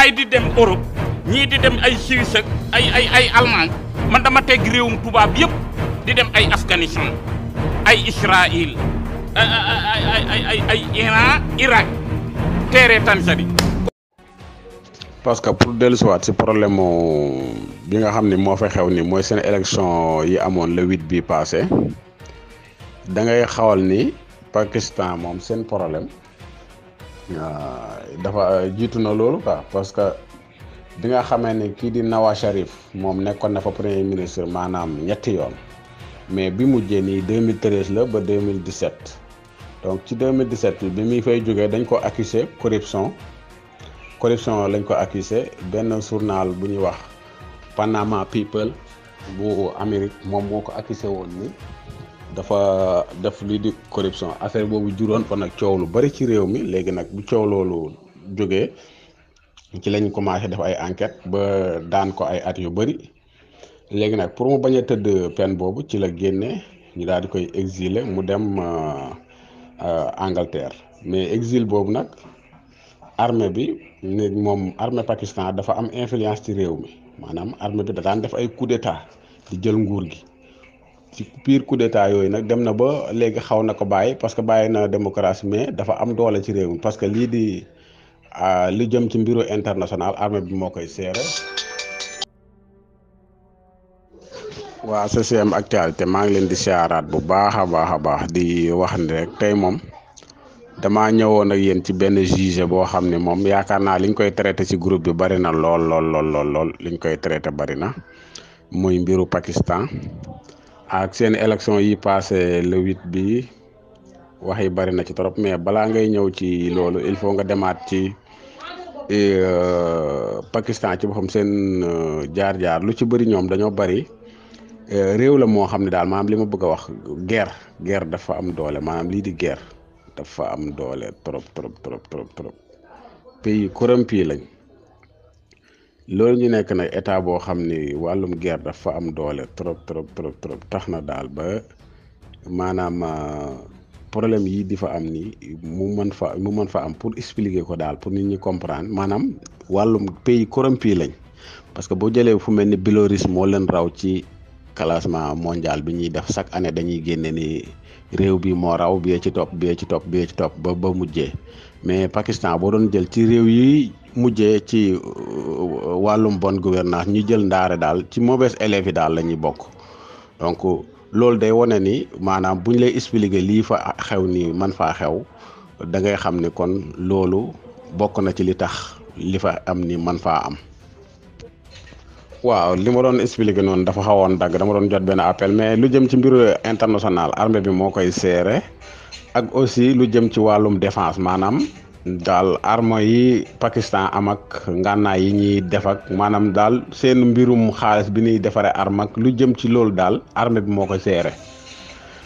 gars yi di dem Europe ñii di dem ay Suisse ak ay Allemagne man dama teg réewum tubaab yëpp di dem ay Afghanistan ay Israël ay Iran Irak teere Tanzanie. parce que pour dellusiwaat si problème bi nga xam ni moo fa xew ni mooy seen élection yi amoon le 8 bi passé da ngay xawal ni Pakistan moom seen problème dafa jiitu na loolu quoi parce que bi nga xamee ni kii di Nawaz Sharif moom nekkoon na fa premier ministre maanaam ñetti yoon mais bi mujjee nii 2013 la ba 2017 donc ci 2017 bi muy fay jógee dañ ko accusé corruption lañ ko accusé benn journal bu ñuy wax Panama People bu Amérique moom moo ko accusé woon ni dafa def lii di corruption affaire boobu juróon fa nag coow lu bari ci réew mi léegi nag bu coow loolu jógee ci lañ commencé def ay enquête ba daan ko ay at yu bari léegi nag pour mu bañ a tëdd peine boobu ci la génne ñu daal di koy exiler mu dem Angleterre mais exil boobu nag armée bi ne moom armée Pakistan dafa am influence ci réew mi maanaam armée bi da daan def ay coup d'état di jël nguur gi ci pire coup d'état yooyu nag dem na ba léegi xaw na ko bàyyi parce que bàyyi na démocratie mais dafa am doole ci réew mi parce que lii di li jëm ci mbiru international armée bi moo koy seere. waa CCM actualité maa ngi leen di siyaaraat bu baax a baax di wax ni rek tey moom damaa ñëwoon ak yéen ci benn juge boo xam ne moom yaakaar naa liñ koy traité ci groupe bi bari na lool liñ koy traité bari na muy mbiru Pakistan ak seen élection yi passé le 8 bi wax yi bari na ci trop mais balaa ngay ñëw ci loolu il faut nga demaat ci Pakistan ci boppam seen jaar-jaar lu ci bëri ñoom dañoo bari réew la moo xam ne daal maanaam li ma bëgg a wax guerre dafa am doole maanaam lii di guerre dafa am doole trop pays corrompu lañ loolu ñu nekk nag état boo xam ni wàllum guerre dafa am doole trop tax na daal ba maanaam problème yi di fa am ni mu mën fa am pour expliquer ko daal pour nit ñi comprendre maanaam wàllum pays corrompu lañ parce que boo jëlee fu mel ni Biélorusse moo leen raw ci classement mondial bi ñuy def chaque année dañuy génne ni réew bi moo raw bi ci topp ba mujjee mais Pakistan boo doon jël ci réew yi mujjee ci wàllum bonne gouvernance ñu jël ndaare daal ci mauvais élèves yi daal la ñuy bokk donc loolu day wane ni maanaam bu ñu lay expliquer lii fa xew ni man faa xew da ngay xam ni kon loolu bokk na ci li tax li fa am ni man faa am. waaw li ma doon expliquer noonu dafa xawoon dagg dama doon jot benn appel mais lu jëm ci mbiru international armée bi moo koy seere ak aussi lu jëm ci wàllum défense maanaam daal arme yi Pakistan am ak ngànnaay yi ñuy def ak maanaam daal seen mbirum xaalis bi ñuy defaree arme ak lu jëm ci loolu daal armée bi moo koy seere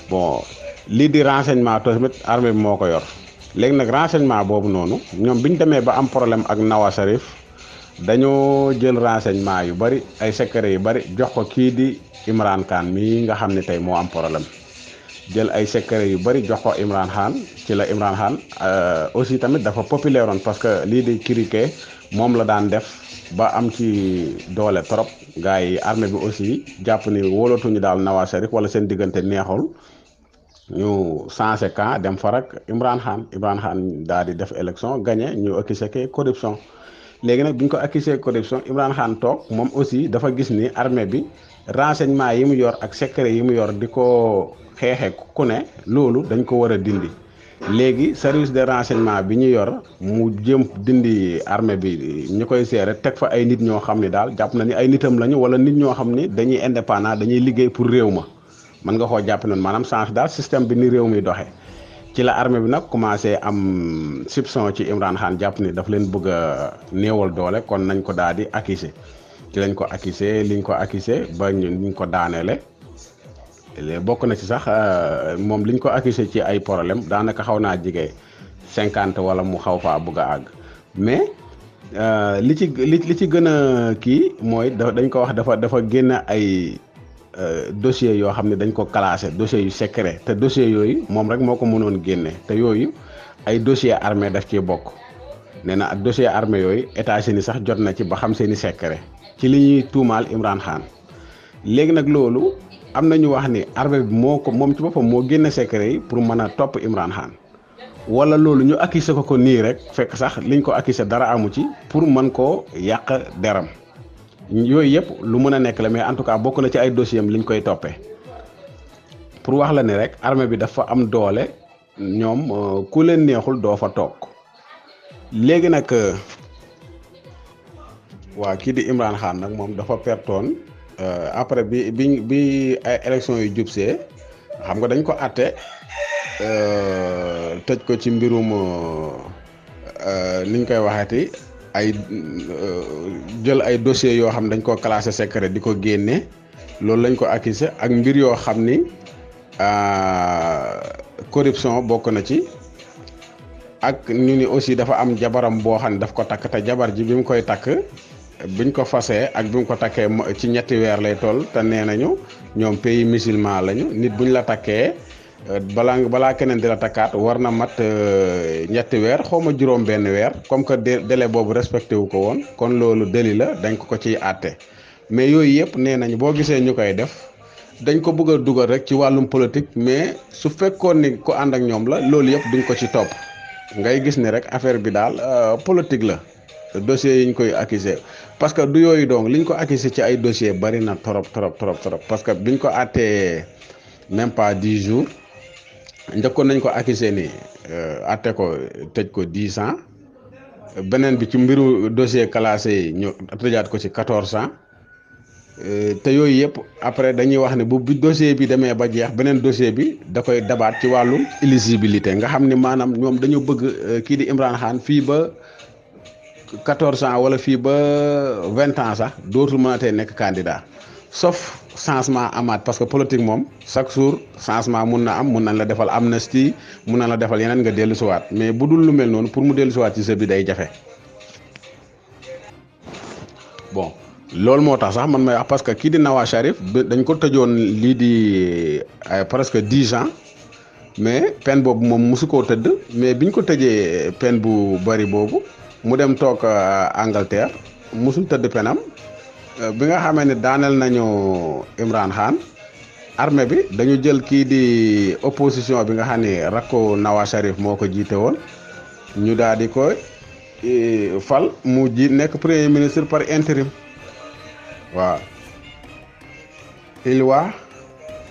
bon lii di renseignement tamit armée bi moo ko yor léegi nag renseignement boobu noonu ñoom bi ñu demee ba am problème ak Nawaz Sharif dañoo jël renseignement yu bari ay secret yu bari jox ko kii di Imran Khan mii nga xam ne tey moo am problème jël ay secret yu bari jox ko Imran Khan ci la Imran Khan aussi tamit dafa populaire woon parce que lii di cricket moom la daan def ba am ci doole trop gars yi armée bi aussi jàpp ni wóolatuñu daal Nawaz Sharif wala seen diggante neexul ñu changé camp dem fa rek Imran Khan daal di def élection gagné ñu accusé ko corruption. léegi nag bi ñu ko accusé corruption Imran Khan toog moom aussi dafa gis ni armée bi renseignement yi mu yor ak secret yi mu yor di ko xeexee ku ne loolu dañ ko war a dindi léegi service de renseignement bi ñu yor mu jëm dindi armée bi ñu koy seere teg fa ay nit ñoo xam ne daal jàpp na ni ay nitam lañu wala nit ñoo xam ni dañuy indépendant dañuy liggéey pour réew ma mën nga koo jàpp noonu maanaam change daal système bi ni réew mi doxee ci la armée bi nag commencé am soupçon ci Imran Khan jàpp ni daf leen bëgg a néewal doole kon nañ ko daal di accusé ci lañ ko accusé liñ ko accusé ba ñu ko daaneele bokk na ci sax moom liñ ko accusé ci ay problème daanaka xaw naa jege 50 wala mu xaw faa bëgg a àgg mais li ci gën a kii mooy dañ ko wax dafa génn ay dossier yoo xam ne dañ ko classé dossier yu secret te dossier yooyu moom rek moo ko mënoon génne te yooyu ay dossier armée daf ci bokk nee na dossier armée yooyu États-Unis sax jot na ci ba xam seeni secret ci li ñuy tuumaal Imran Khan. léegi nag loolu am na ñu wax ni armée bi moo ko moom ci boppam moo génne secret yi pour mën a topp Imran Khan wala loolu ñu accusé ko nii rek fekk sax liñ ko accusé dara amu ci pour mën koo yàq deram yooyu yëpp lu mën a nekk la mais en tout cas bokk na ci ay dossier am liñ koy toppee pour wax la ni rek armée bi dafa am doole ñoom ku leen neexul doo fa toog léegi nag waa kii di Imran Khan nag moom dafa pertoon après bi ay élections yu jubsee xam nga dañ ko àtte tëj ko ci mbirum niñ koy waxeeti ay jël ay dossiers yoo xam dañ ko classé secret di ko génne loolu lañ ko accusé ak mbir yoo xam ni corruption bokk na ci ak ñu ni aussi dafa am jabaram boo xam ne daf ko takk te jabar ji bi mu koy takk biñ ko fasee ak bi mu ko takkee ci ñetti weer lay toll te nee nañu ñoom pays musulman lañu nit buñ la takkee balaa keneen di la takkaat war na mat ñetti weer xaw ma juróom benn weer comme que délai boobu respecté wu ko woon kon loolu délit la dañ ko ciy àtte mais yooyu yëpp nee nañ boo gisee ñu koy def dañ ko bëgg a dugal rek ci wàllum politique mais su fekkoon ni ko ànd ak ñoom la loolu yëpp duñ ko ci topp ngay gis ni rek affaire bi daal politique la dossiers yi ñu koy accusé parce que du yooyu donc liñ ko accusé ci ay dossiers bari na trop parce que biñ ko àttee même pas 10 jours njëkkoon nañ ko accusé ni àtte ko tëj ko 10 ans beneen bi ci mbiru dossier classé yi ñu tëjaat ko ci 14 ans te yooyu yëpp après dañuy wax ne bu dossier bi demee ba jeex beneen dossier bi da koy dabaat ci wàllum éligibilité nga xam ni maanaam ñoom dañu bëgg kii di Imran Khan fii ba 14 ans wala fii ba 20 ans sax dootul mënatee nekk candidat sauf changement amaat parce que politique moom chaque jour changement mun na am mun nañ la defal amnistie mun nañ la defal yeneen nga dellu siwaat mais bu dul lu mel noonu pour mu dellu siwaat ci jeu bi day jafe bon loolu moo tax sax man may wax parce que kii di Nawaz Sharif dañ ko tëjoon lii di presque 10 ans mais peine boobu moom mosu koo tëdd mais biñ ko tëjee peine bu bari boobu mu dem toog Angleterre mosul tëdd penam bi nga xamee ne daaneel nañu Imran Khan armée bi dañu jël kii di opposition bi nga xam ne rakko Nawaz Sharif moo ko jiite woon ñu daal di ko fal mu nekk premier ministre par intérim waaw Ilwa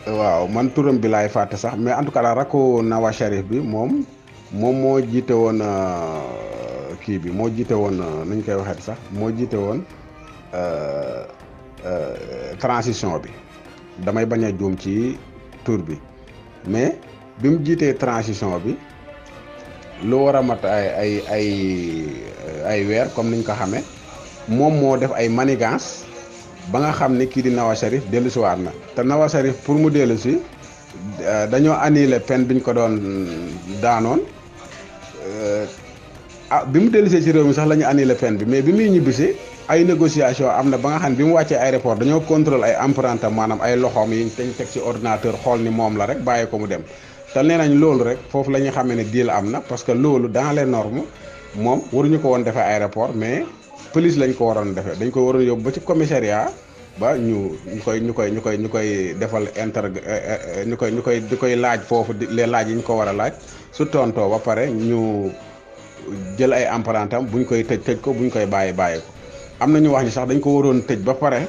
waaw man turam bi laay fàtte sax mais en tout cas la rakko Nawaz Sharif bi moom moo jiite woon kii bi moo jiite woon nuñ koy waxee sax moo jiite woon transition bi damay bañ a juum ci tur bi mais bi mu jiitee transition bi lu war a mat ay weer comme niñ ko xamee moom moo def ay manigance ba nga xam ni kii di Nawaz Sharif dellu si waat na te Nawaz Sharif pour mu dellu si dañoo annulé peine biñ ko doon daanoon bi mu dellu see ci réew mi sax la ñu annulé peine bi mais bi muy ñibbisi ay négociation am na ba nga xam ne bi mu wàccee aéroport dañoo contrôle ay empreinte maanaam ay loxoom yi dañ teg ci ordinateur xool ni moom la rek bàyyi ko mu dem te nee nañ loolu rek foofu la ñuy xamee ne deal am na parce que loolu dans les normes moom waruñu ko woon defee aéroport mais police lañ ko waroon defee dañ ko waroon yóbbu ba ci commissariat ba ñu koy defal ñu koy laaj foofu les laaj yi ñu ko war a laaj su tontoo ba pare ñu jël ay empreinte am buñ koy tëj ko buñ koy bàyyi ko am na ñu wax ni sax dañ ko waroon tëj ba pare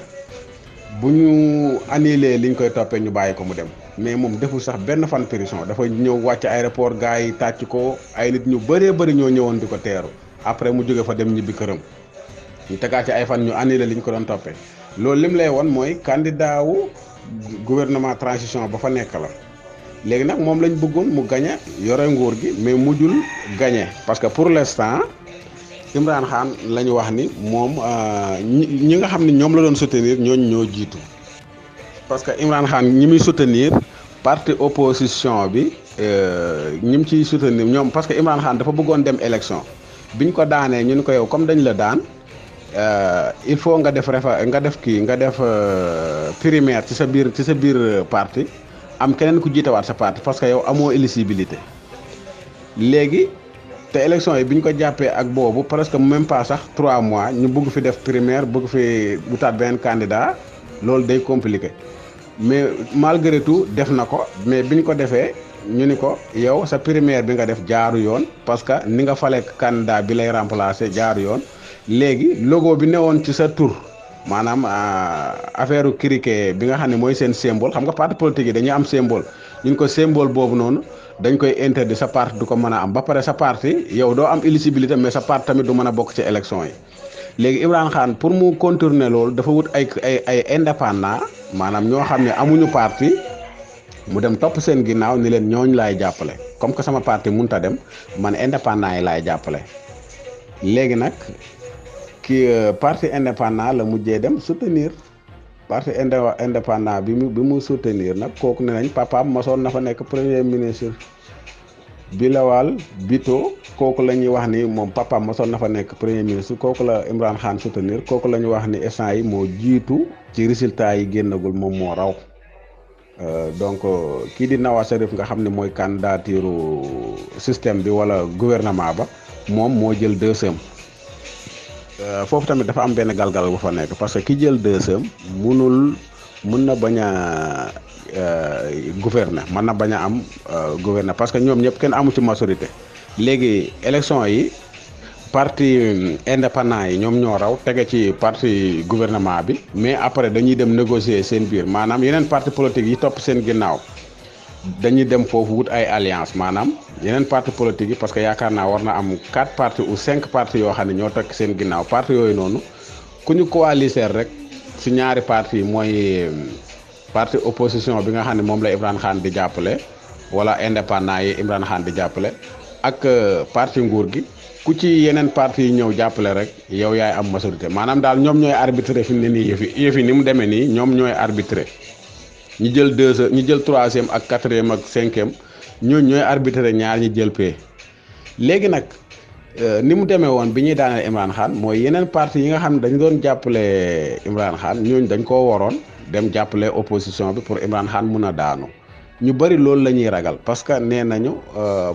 bu ñu annulé liñ koy toppee ñu bàyyi ko mu dem mais moom deful sax benn fan prison dafa ñëw wàcc aéroport gars yi tàcc ko ay nit ñu bëree bëri ñoo ñëwoon di ko teeru après mu jóge fa dem ñibbi këram ñu tegaat ci ay fan ñu annulé liñ ko doon toppee loolu lim lay woon mooy candidat wu gouvernement transition ba fa nekk la léegi nag moom lañ bëggoon mu gañe yore nguur gi mais mujjul gañe parce que pour l'instant Imran Khan la ñu wax ni moom ñi nga xam ne ñoom la doon soutenir ñooñu ñoo jiitu parce que Imran Khan ñi muy soutenir parti opposition bi ñi mu ciy soutenir ñoom parce que Imran Khan dafa bëggoon dem élection biñ ko daanee ñu ni ko yow comme dañ la daan il faut nga def primaire ci sa biir parti am keneen ku jiitewaat sa parti parce que yow amoo éligibilité léegi te élection yi bi ñu ko jàppee ak boobu presque même pas sax 3 mois ñu bëgg fi def primaire bëgg fi wutaat beneen candidat loolu day compliqué mais malgré tout def na ko mais bi ñu ko defee ñu ni ko yow sa primaire bi nga def jaaru yoon parce que ni nga fale candidat bi lay remplacer jaaru yoon léegi logo bi newoon ci sa tur maanaam affaire criquet bi nga xam ne mooy seen symbole xam nga parti politique yi dañuy am symbole ñu ko symbole boobu noonu dañ koy interdit sa parti du ko mën a am ba pare sa parti yow doo am éligibilité mais sa parti tamit du mën a bokk ci élection yi léegi Imran Khan pour mu contourner loolu dafa wut ay indépendant maanaam ñoo xam ne amuñu parti mu dem topp seen ginnaaw ni leen ñooñu laay jàppale comme que sama parti mënut a dem man indépendant yi laay jàppale léegi nag ki parti indépendant la mujjee dem soutenir parti indépendant bi mu soutenir nag kooku ne nañ papaam mosoon na fa nekk premier ministre Bilawal Bhutto kooku la ñuy wax ni moom papaam mosoon na fa nekk premier ministre kooku la Imran Khan soutenir kooku la ñuy wax ni instant yi moo jiitu ci résultat yi génnagul moom moo raw donc kii di Nawaz Sharif nga xam ne mooy candidature système bi wala gouvernement ba moom moo jël deuxième foofu tamit dafa am benn galgal bu fa nekk parce que ki jël deuxième mun na bañ a gouverner mën na bañ a am gouverner parce que ñoom ñëpp kenn amu ci majorité léegi élection yi parti indépendant yi ñoom ñoo raw tege ci parti gouvernement bi mais après dañuy dem négocier seen biir maanaam yeneen parti politique yi topp seen ginnaaw dañuy dem foofu wut ay alliance maanaam yeneen parti politique yi parce que yaakaar naa war na am 4 partis ou 5 partis yoo xam ne ñoo teg seen ginnaaw parti yooyu noonu ku ñu coaliser rek si ñaari parti yi mooy parti opposition bi nga xam ne moom la Imran Khan di jàppale wala indépendant yi Imran Khan di jàppale ak parti nguur gi ku ci yeneen parti yi ñëw jàppale rek yow yaay am majorité maanaam daal ñoom ñooy arbitré fi mu ne nii yëfi ni mu demee nii ñoom ñooy arbitré ñi jël ñi jël 3e ak 4e ak 5e ñooñu ñooy arbitré ñaar ñi jël paie léegi nag ni mu demee woon bi ñuy daaneel Imran Khan mooy yeneen parti yi nga xam ne dañu doon jàppale Imran Khan ñooñu dañ koo waroon dem jàppale opposition bi pour Imran Khan mun a daanu ñu bëri loolu la ñuy ragal parce que nee nañu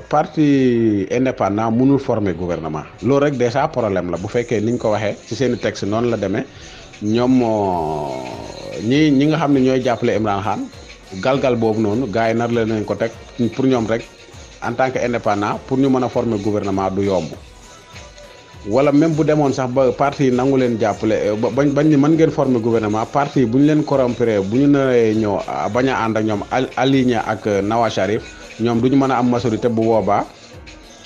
parti indépendant mënul former gouvernement loolu rek déjà problème la bu fekkee niñ ko waxee ci seen i texte noonu la demee ñoom ñi nga xam ne ñooy jàppale Imran Khan galgal boobu noonu gars yi nar la nañ ko teg pour ñoom rek en tant que indépendant pour ñu mën a former gouvernement du yomb wala même bu demoon sax ba parti yi nangu leen jàppale bañ ni mën ngeen former gouvernement parti yi bu ñu leen corrompre bu ñu naree ñëw bañ a ànd ak ñoom aligné ak Nawaz Sharif ñoom du ñu mën a am majorité bu boobaa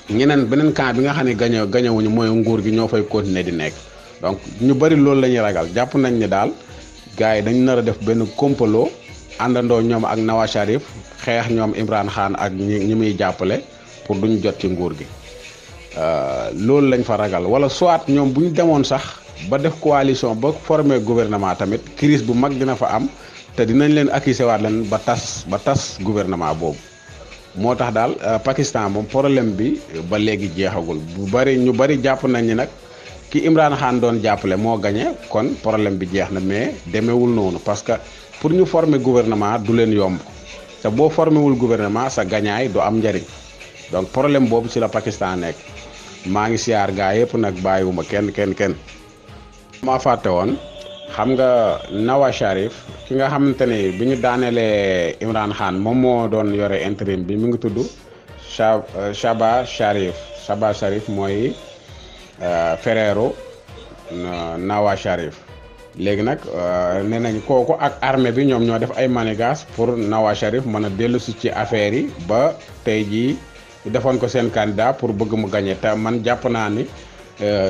ñeneen beneen camp bi nga xam ne gañewuñu mooy nguur gi ñoo fay continuer di nekk donc ñu bëri loolu la ñuy ragal jàpp nañ ne daal gars yi dañu nar a def benn complot àndandoo ñoom ak Nawaz Sharif xeex ñoom Imran Khan ak ñi muy jàppale pour duñ jot ci nguur gi loolu lañ fa ragal wala soit ñoom bu ñu demoon sax ba def coalition ba former gouvernement tamit crise bu mag dina fa am te dinañ leen accuser waat leen ba tas gouvernement boobu moo tax daal Pakistan moom problème bi ba léegi jeexagul ñu bari jàpp nañ ni nag ki Imran Khan doon jàppale moo gagné kon problème bi jeex na mais demeewul noonu parce que pour ñu former gouvernement du leen yomb te boo formé wul gouvernement sa gañaay du am njariñ donc problème boobu ci la Pakistan nekk maa ngi siyaar gaa yëpp nag bàyyiwuma kenn maa fàtte woon xam nga Nawaz Sharif ki nga xamante ne bi ñu daanelee Imran Khan moom moo doon yore intérim bi mi ngi tudd Shahbaz Sharif mooy frère Nawaz Sharif léegi nag nee nañ kooku ak armée bi ñoom ñoo def ay manigas pour Nawaz Sharif mën a dellu si ci affaire yi ba tey jii defoon ko seen candidat pour bëgg mu gagné te man jàpp naa ni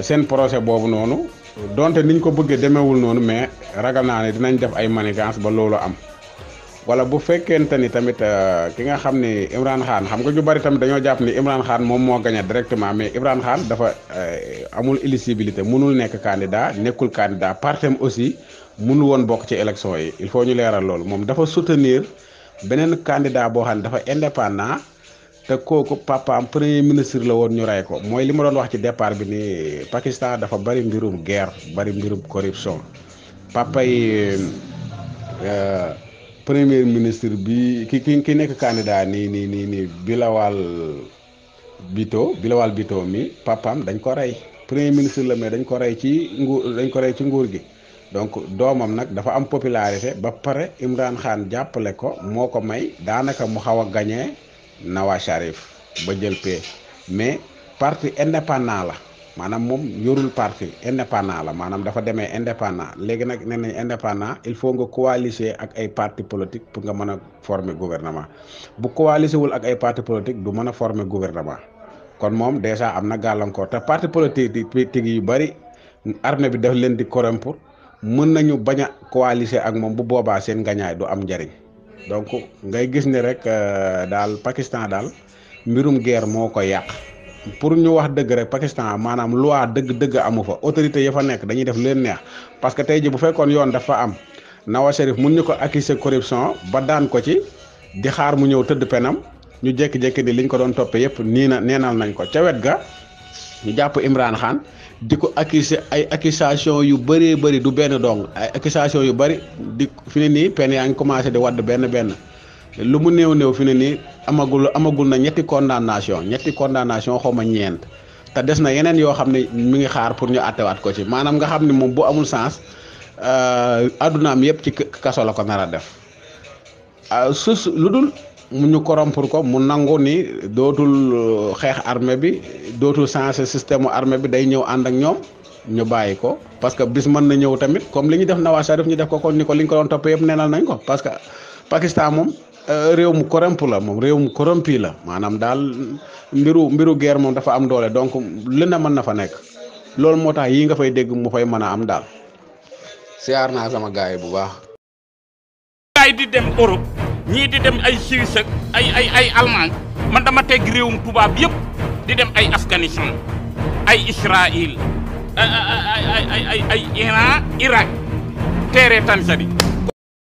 seen projet boobu noonu donte niñ ko bëggee demeewul noonu mais ragal naa ne dinañ def ay manigance ba loolu am wala bu fekkente ni tamit ki nga xam ni Imran Khan xam nga ñu bari tamit dañoo jàpp ni Imran Khan moom moo gagné directement mais Imran Khan dafa amul éligibilité mënul nekk candidat nekkul candidat partem aussi mënul woon bokk ci élection yi il faut ñu leeral loolu moom dafa soutenir beneen candidat boo xam ne dafa indépendant te kooku papaam premier ministre la woon ñu rey ko mooy li ma doon wax ci départ bi ni Pakistan dafa bari mbirum guerre bari mbirum corruption papa yi premier ministre bi ki nekk candidat nii Bilawal Bilawal Bhitto mi papam dañ ko rey premier ministre la mais dañ ko rey ci nguur gi donc doomam nag dafa am popularité ba pare Imran Khan jàppale ko moo ko may daanaka mu xaw a gagné Nawaz Sharif ba jël paie mais parti indépendant la maanaam moom yorul parti indépendant la maanaam dafa demee indépendant léegi nag nee nañ indépendant il faut nga coaliser ak ay parti politique pour nga mën a former gouvernement bu coaliser wul ak ay parti politique du mën a former gouvernement kon moom déjà am na gàllankoor te parti politique yu bëri armée bi daf leen di corrompre mën nañu bañ a coaliser ak moom bu boobaa seen ngañaay du am njariñ donc ngay gis ni rek daal Pakistan daal mbirum guerre moo ko yàq pour ñu wax dëgg rek Pakistan maanaam loi dëgg amu fa autorité ya fa nekk dañuy def leen neex parce que tey ji bu fekkoon yoon dafa am Nawaz Sharif mun ñu ko accuser corruption ba daan ko ci di xaar mu ñëw tëdd penam ñu jékki-jékki ni liñ ko doon toppee yëpp neenal nañ ko ca wet ga ñu jàpp Imran Khan di ko accuser ay accusation yu bëree bëri du benn dong ay accusation yu bëri di fi ne nii peine yaa ngi commencé di wadd benn lu mu néew fi ne nii amagul na ñetti condamnation xaw ma ñeent te des na yeneen yoo xam ne mi ngi xaar pour ñu àttewaat ko ci maanaam nga xam ne moom bu amul sens addunaam yëpp ci kaso la ko nar a def sus lu dul mu ñu corrompre ko mu nangu ni dootul xeex armée bi dootul changer système armée bi day ñëw ànd ak ñoom ñu bàyyi ko parce que bis mën na ñëw tamit comme li ñu def Nawaz Sharif ñu def ko kon ni ko li ñu ko doon toppee yëpp neenal nañ ko parce que Pakistan moom réew mu corrompu la moom réew mu corrompu la maanaam daal mbiru guerre moom dafa am doole donc li na mën na fa nekk loolu moo tax yii nga fay dégg mu fay mën a am daal siyaar naa sama gars yi bu baax. gaay di dem Europe ñii di dem ay Suisse ak ay Allemagne man dama teg réewum tubaab yëpp di dem ay Afghanistan ay Israël ay Iran Irak teere Tanzanie